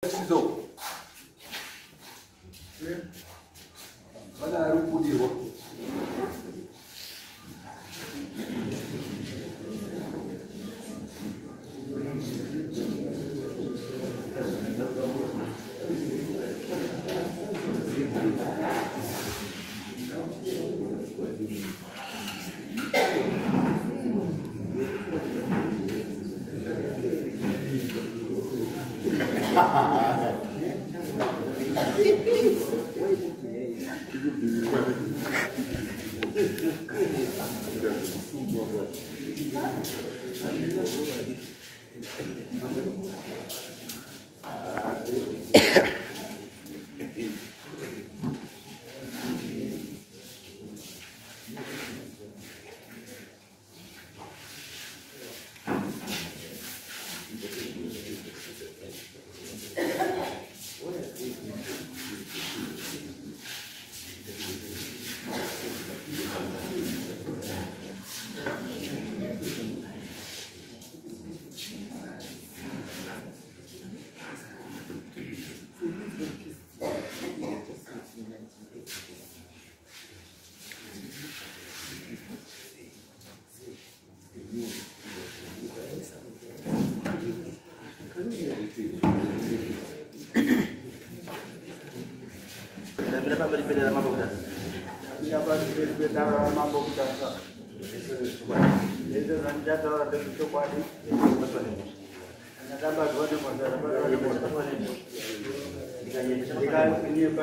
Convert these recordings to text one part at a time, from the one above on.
Chizo. Vana ari kubudirwa.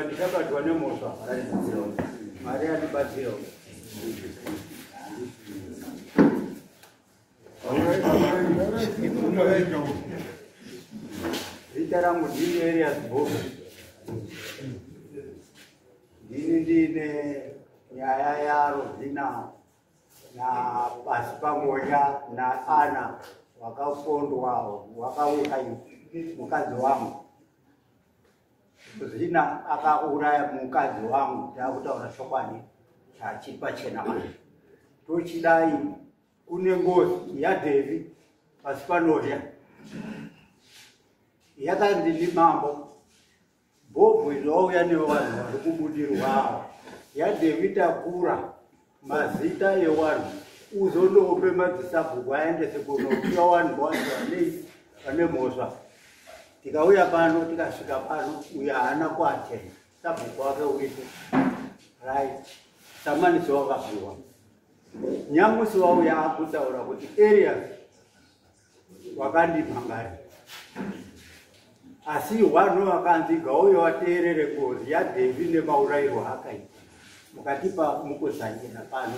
Ndikabatwa nemhosva, Mwari andibatsirawo. Zita rangu ndini Elias Bhoga. Ndini ndine nyaya yaRovina napasi pamoya naAna wakapondwa wakauraya mukadzi wangu. Zina akauraya mukadzi wangu, takutaura chokwadi chachiri pachena manje. Tochidai kune ngozi yaDhevi pasi panorya yakanzi ndimambo bhobhu izvauya nevanhu vari kubudirwa yaDhevi takura mazita evanhu uzondope madzisabhuku aendese kunopiwa vanhu vanhu vane mhosva. Tikauya pano tikasvika pano uyo haana kuatenda sabhuku wake uripo right samanisi wakapiwa nyamusi wauya akutaura kuti Arias wakandimhangari asi vanhu vakanzi gauya wateerere ngozi yaDhevi nemaurayiro akaita mukatipa mukotsanjera pano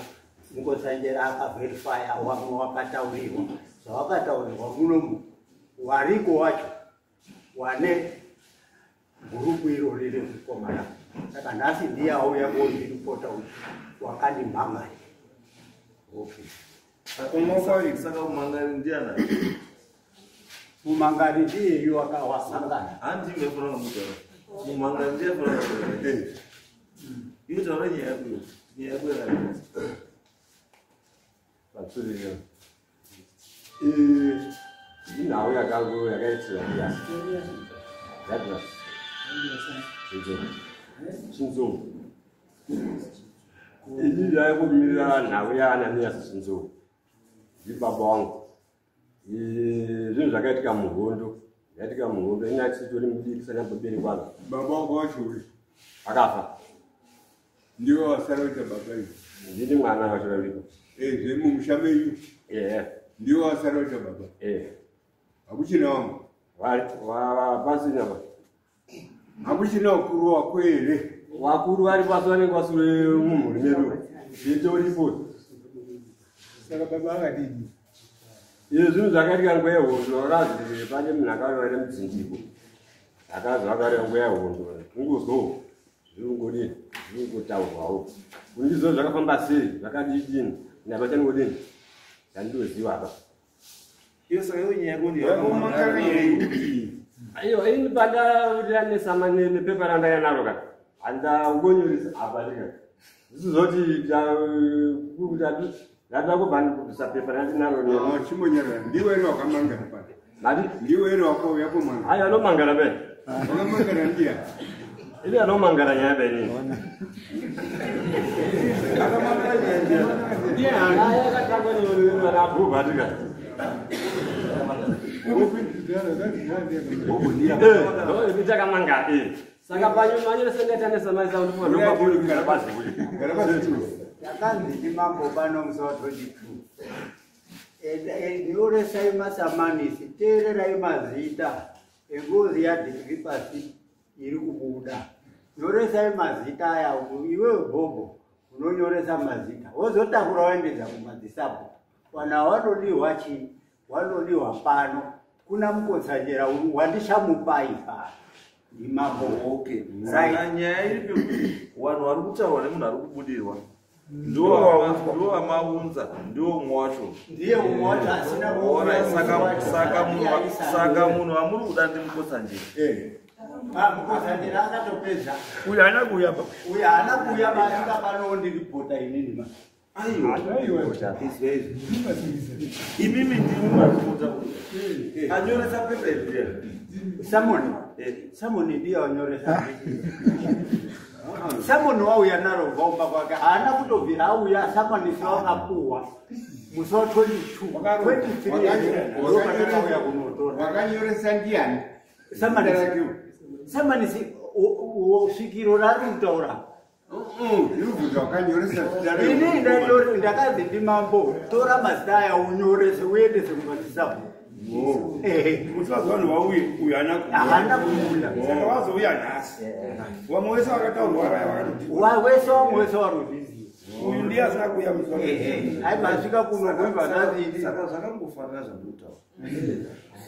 mukotsanjera akavherifaya wamwe wakataurirwa zvawakataurirwa munomu wariko wacho wane gurupu irori remukomana. Saka nhasi ndiye auya kondiripota kuti wakandimhangari. Okay. Saka mumhangari ndiana? Mumhangari ndiyeyu wakawasangana. Handi mefuna nomutaura. Mumhangari ndiye funa nomutaura. Iwe taura nyaya yako. Nyaya yako yakanaka. Batsirira. Inhau yakaitika ya. Douglas. Chinzou. Ini yaikumirira nhau yaAnanias Chinzou. Ndibaba wangu. Zvinhu zvakaitika muhondo. Zvakaitika muhondo ini achitori mudiki sanyamboberekwa. Baba wako wacho uri Akafa. ndiwe wasara kuita baba iwe. Ndini mwana wacho varipo. Zvemumusha menyu Ehe. ndiwe wasara kuita baba. Eh. Hakuchina wangu. Pasina pa. Hakuchina wakuru wako here? Wakuru vari pasi vanenge vasure mumhuri medu. Nditoripo. Saka baba akadini? Izvi zvinhu zvakaitika nguva yehondo vakazi pane munhu akarwara mudzinjiko. Akazi akarwara nguva yehondo. Kungozwawo zviri kungodini zviri kungotaurwawo. Kundizvo zvakafamba sei zvakadidini nabachangodini chandinoziva apa. Iwe saka iwe nyaya yako ndiyo. Aiwa ini pandanesama nepepa randaya naro ka handangonyoresa apa ndika zvisizoti ndada kubva ndikubvisa pepa randinaro. Chimbonyarara. Ndiwe here wakamangara pano? Mati Ndiwe here wakauya komangara? Aiwa anomangara pe. Wakamangara ndiani? Ili anomangara nyaya beni. Akamangara nyaya ndiani? Ndiani? Yakatangwa nevanabhubha tika. Takamangara. Saka panyuma sengatanesa maisa ndopaburi bazi kuti. Gara pasi. Takanzi ndimambo pano musi wa 22. Nyoresai masamanisi, teererai mazita engozi yaDhevhi pasi iri kubuda. Nyoresai mazita aya, iwewe Bhobho unonyoresa mazita. Wozotakura waendesa kumadzisabhuku. Vanhu vanodiwa chii? Vanodiwa pano. Kuna Mukotsanjera wandishamupai pano. Ndimambo. Okay. Saka nyaya iri pekuti vanhu vari kutaurwa nemunhu ari kubudirwa ndiwo amaunza, ndiwo umwe wacho. Ndiye umwe wacho asina kuuya. Saka munhu amuri kuda ndiMukotsanjera. Mukotsanjera akatopedza. Uyu haana kuuya. Uyu haana kuuya masvika pano ndiripota inini ma. Aiwa. Izvo. Imimi ndimi maripota. Anyoresa pepa iri. Samoni. Samoni ndiye anyoresa. Samoni wauya naro vomba kwake. Haana kutobvira auya Samoni wakapuwa. Musi wa 22, 23 ndopatakauya kunotora. Wakanyoresa ndiani? Samani svikiro rari kutaura. Ndinobvunza wakanyoresa zita rake. Ini ndakanzi ndimambo, tora mazita aya unyorese uendese kumadzisabhuku. Kuti vazi vanhu vauye, uyu haana kuuya. Haana kuuya. Saka vazouya nhasi. Vamwe vese vakataurwa vaya vakatoti. Wese vamwe vese varozviziva. Uyu ndiye asina kuuya musi wa. Ai masvika kuno kuibva ndazidi. Saka zvakangofanana zvandikutaura.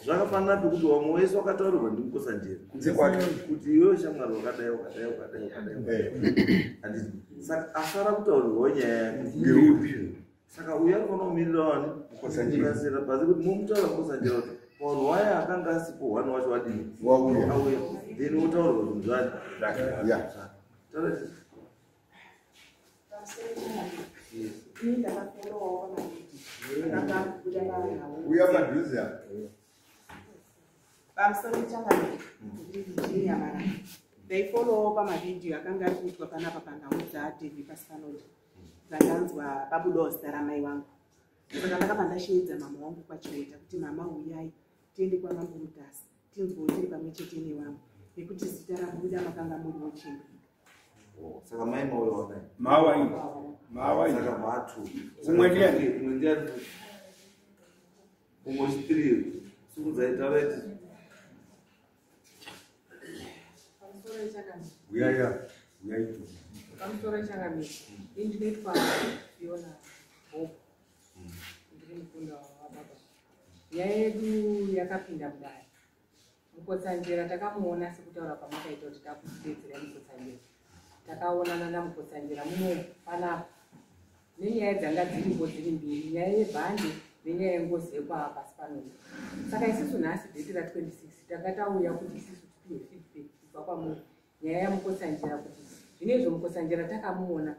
Zvakafanana pekuti vamwe vese vakataurirwa ndiMukotsanjera. Kunze kwake. Kuti iwewe shamwari wakadai wakadai wakadai wakadai. Handiti. Saka asara kutaurirwawo nyaya yake. Ngeupi? Saka uyu anofanira kumirira wani? Mukotsanjera. Pasi kuti mumutaura Mukotsanjera kuti vanhu vaya akanga asipo hwani wacho wadini? Wauya. Auya. Then wotaurirwa zvinhu zvani? Ya. Taura chii? Uya padhuze apa. Pamusoro changamire, ndiri Virginia Marara. Ndaifolowawo pamavhidhiyo akanga ari kuitwa panapa panhau dzaDhevhi pasi panodya. Ndanzwa pabudawo zita ramai vangu. Saka ndakabva ndasheedza mama wangu kwaChiweta kuti mama uyai tiende kwamambo Mutasa tinzwewo tiri pamwe chete nevamwe nekuti zita rabuda makanga muriwo chimwe. Saka mai mauya wanai? Mawa iyi. Mawa iyi. Saka matu. Umwe ndiani? Umwe ndiani? Umwe chitiri. Simudzai taura iti. Uya ya. Uya itu. Pamusoro changamire, ini ndinoitwa Fiona Hope. Ndiri mukunda wababa. Nyaya yedu yakapinda mudare. Mukotsanjera takamuona sekutaura kwamakaita kuti takudetserai Mukotsanjera. Takaonana naMukotsanjera muno panapa. Nenyaya dzanga dziripo dziri mbiri, nyaya yebhande nenyaya yengozi yekwapasi pano. Saka isusu nhasi dheti ra26 tanga tauya kuti isusu tipiwe feedback kubva kwamuri. Nyaya yaMukotsanjera kuti zvinezvo Mukotsanjera takamuona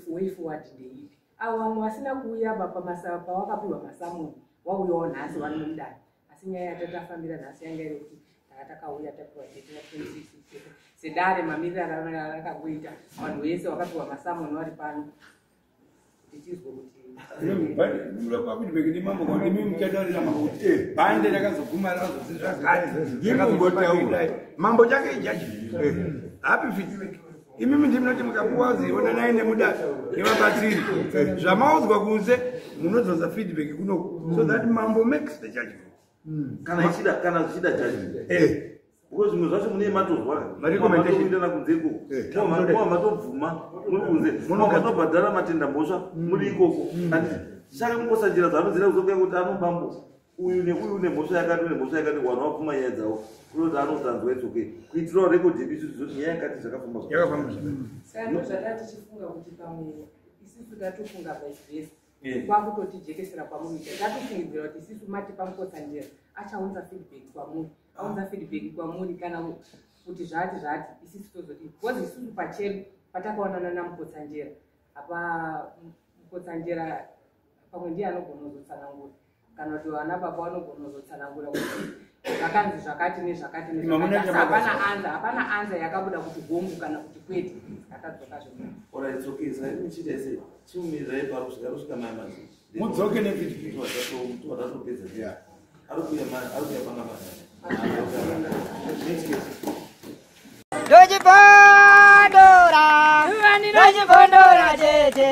way forward ndeipi. Avo vamwe vasina kuuya pawakapiwa masamoni wauyawo nhasi vari mudare. Asi nyaya yatatafambira nhasi yanga iri kuti taka takauya tapiwa dheti ra26 sedare mamiriro arakangoita vanhu vese vakapiwa masamoni vari pano tichizwa kuti Munopa feedback ndimambo kuti imi muchataurira mambo kuti bhande rakazoguma rakazodzi zvakati. Ndinongotaura. Mambo chake ijaji. Hapi feedback. Imimi ndimunoti mukapuwa zionanai nemudare nevabatsiri. Zvamaudzwa kunze munodzosa feedback kunoku so that mambo makes the judgment. Kana ichida kana zvichida judgment. Because zvimwe zvacho mune matozwa. Marecommendation. Matokuendana kunze ikoko. Mwa matobvuma muri kunze. Mwa matobhadhara matenda mhosva muri ikoko. Handiti. Saka Mukotsanjera zvaanodzira kuzokuya kuti anobambo uyu neuyu une mhosva yakati une mhosva yakati vanhu vabvuma nyaya dzavo. Kunoti anotanzwa it's okay. Kuitirawo record yedu isusu zoti nyaya yakati zvakafamba zvakati. Yakafamba zvakati. Saka ndozvatanga tichifunga kuti pamwe isusu tatofunga vice versa. Kwakutotijekesera kwamuri. Tatofungidzira kuti isusu matipa Mukotsanjera achaunza feedback kwamuri. Aunza feedback kwamuri kana kuti zvati zvati isusu tozoti because isusu pachedu patakaonana naMukotsanjera apa Mukotsanjera pamwe ndiye anogona kuzotsanangura kana kuti vana baba vanogona kuzotsanangura kuti Zvakanzi zvakati nezvakati Ima muna nezvakati. Asi chamakazi. hapana anza, hapana anza yakabuda kuti hongu kana kuti kwete. Akadzoka zvemene. Alright, it's okay. Saka imi muchiita sei? Chiumirai pari kusvika kusvika mai manje. Mudzoke nefeedback. Topedza. Yeah. Ari kuuya mai, ari kuuya panga mai. Next case. Ndochibondora, ndochibondora tete.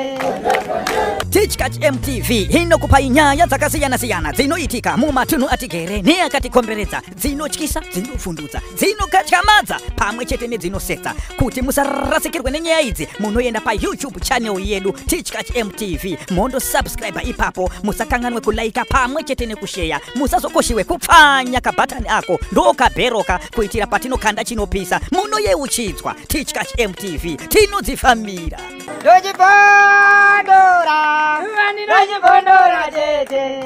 Tichkach MTV inokupai nyaya dzakasiyana-siyana dzinoitika mumatunhu atigere neakatikomberedza, dzinotyisa, dzinofundutsa, dzinokatyamadza pamwe chete nedzinosetsa. Kuti musarasikirwe nenyaya idzi, munoenda paYouTube channel yedu Tichkach MTV, mondosubscribe ipapo. Musakanganwe kulaika pamwe chete nekusheya. Musazokoshiwe kupfanya kabhatani ako ndokabheroka kuitira patinokanda chinopisa munoyeuchidzwa. Tichkach MTV, tinodzifambira. Ndochibondora, ndochibondora tete.